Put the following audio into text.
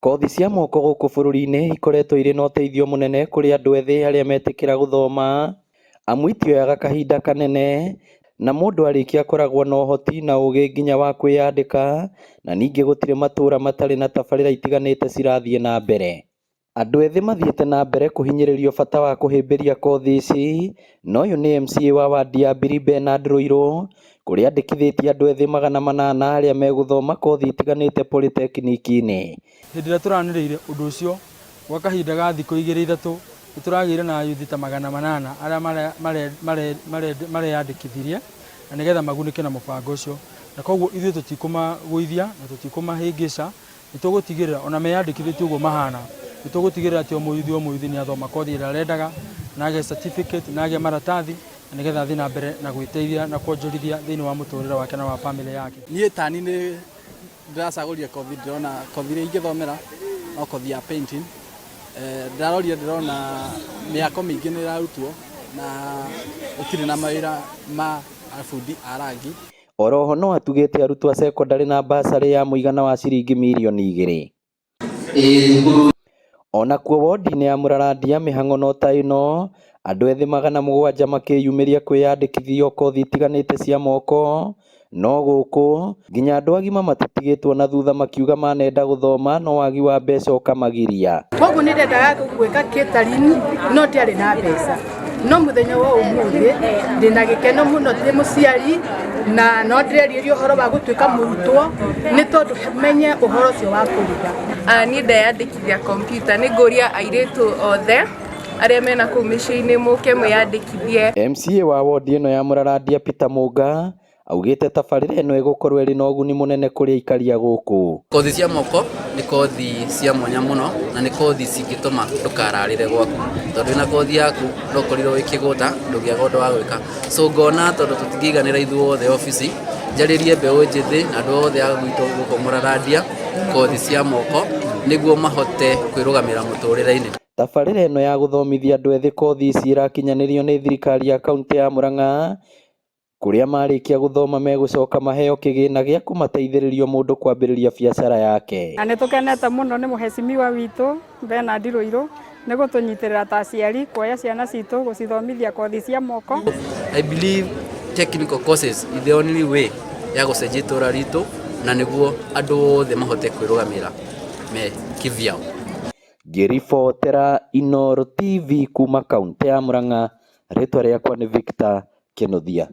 Kothi cia moko gũkũ bũrũri-inĩ ikoretwo irĩ na ũteithio mũnene kũrĩ andũ ethĩ arĩa metĩkĩra gũthoma, amu itioyaga kahinda kanene, na mũndũ arĩkia akoragwo na ũhoti na ũgĩ nginya wa kwĩyandĩka, na ningĩ gũtirĩ matũra matarĩ na tabarĩra itiganĩte cirathiĩ na mbere. Andũ ethĩ mathiĩte na mbere kũhinyĩrĩrio bata wa kũhĩmbĩria kothi ici, na ũyũ nĩ MCA wa wandi ya Mbiri Bernard Rũirũ, kũrĩa andĩkithĩtie andũ ethĩ 800 arĩa megũthoma kothi itiganĩte polytechnic-inĩ. Hĩndĩ ĩrĩa tũranĩrĩire ũndũ ũcio, gwa kahinda ga thikũ igĩrĩ ithatũ, nĩ tũragĩire na ayuthi ta 800 arĩa mareyandĩkithirie na nĩgetha magunĩke na mũbango ũcio. Na koguo ithuĩ tũtikũmagũithia na tũtikũmahĩngĩca, nĩ tũgũtigĩrĩra ona meyandĩkithĩtie ũguo mahana, nĩ tũgũtigĩrĩra atĩ o mũyuthi o mũyuthi nĩ athoma kothi ĩrĩa arendaga, na agĩe certificate, na agĩe maratathi, na nĩgetha athiĩ na mbere na gwĩteithia na kwonjorithia thĩinĩ wa mũtũrĩre wake na wa bamĩrĩ yake. Niĩ tani nĩ ndĩracagũrire kothi, ndĩrona kothi iria ingĩthomera no kothi ya painting. Ndĩrarorire ndĩrona mĩako mĩingĩ nĩ ĩrarutwo na gũtirĩ na mawĩra ma abundi a rangi. Oroho no atugĩte arutwo a cekondarĩ na basarĩ ya mũigana wa ciringi mirioni 2. Onakuo wodi-inĩ ya Mũrarandia mĩhang'o no ta ĩno, andũ ethĩ 700 makĩyumĩria kwĩyandĩkithio kothi itiganĩte cia moko, no gũkũ nginya andũ agima matitigĩtwo na thutha makiuga manenda gũthoma no wagi wa mbeca ũkamagiria. Koguo nĩ ndendaga gwĩka catering no ndiarĩ na mbeca, no mũthenya wa ũmũthĩ ndĩna gĩkeno mũno ndĩ mũciari na no ndĩrerirĩria ũhoro wa gũtuĩka mũrutwo nĩ tondũ menye ũhoro ũcio wa kũruga. Niĩ ndeyandĩkithia kompiuta, nĩ ngũria airĩtu othe arĩa mena kũu mĩciĩ-inĩ mũke mwĩyandĩkithie. MCA wa wodi ĩno ya Mũrarandia Peter Mũnga augĩte tabarĩra ĩno ĩgũkorwo ĩrĩ na ũguni mũnene kũrĩ aikari a gũkũ. Kothi cia moko nĩ kothi cia mwanya mũno na nĩ kothi cingĩtũma ndũkararĩre gwaku, tondũ wĩna kothi yaku no ũkorirwo wĩ kĩgũta ndũngĩaga ũndũ wa gwĩka. So ngona tondũ tũtingĩiganĩra ithuothe obici, njarĩrie mbeũ njĩthĩ na andũ othe a gwitũ gũkũ Mũrarandia kothi cia moko nĩguo mahote kwĩrũgamĩra mũtũrĩre-inĩ. Tabarĩra ĩno ya gũthomithia andũ ethĩ kothi ici ĩrakinyanĩrio nĩ thirikari ya kaunti ya Murang'a, kũrĩa marĩkia gũthoma megũcoka maheo kĩgĩna gĩa kũmateithĩrĩria mũndũ kwambĩrĩria biacara yake. Na nĩ tũkenete mũno nĩ mũhecimiwa witũ Bernard Rũirũ nĩ gũtũnyitĩrĩra ta aciari kuoya ciana citũ gũcithomithia kothi cia moko. I believe technical courses is the only way ya gũcenjia itũra ritũ na nĩguo andũ othe mahote kwĩrũgamĩra me kivyao. Ngĩribotera Inooro TV kuma kaunti ya Murang'a, rĩtwa rĩakwa nĩ Victor Kĩnuthia.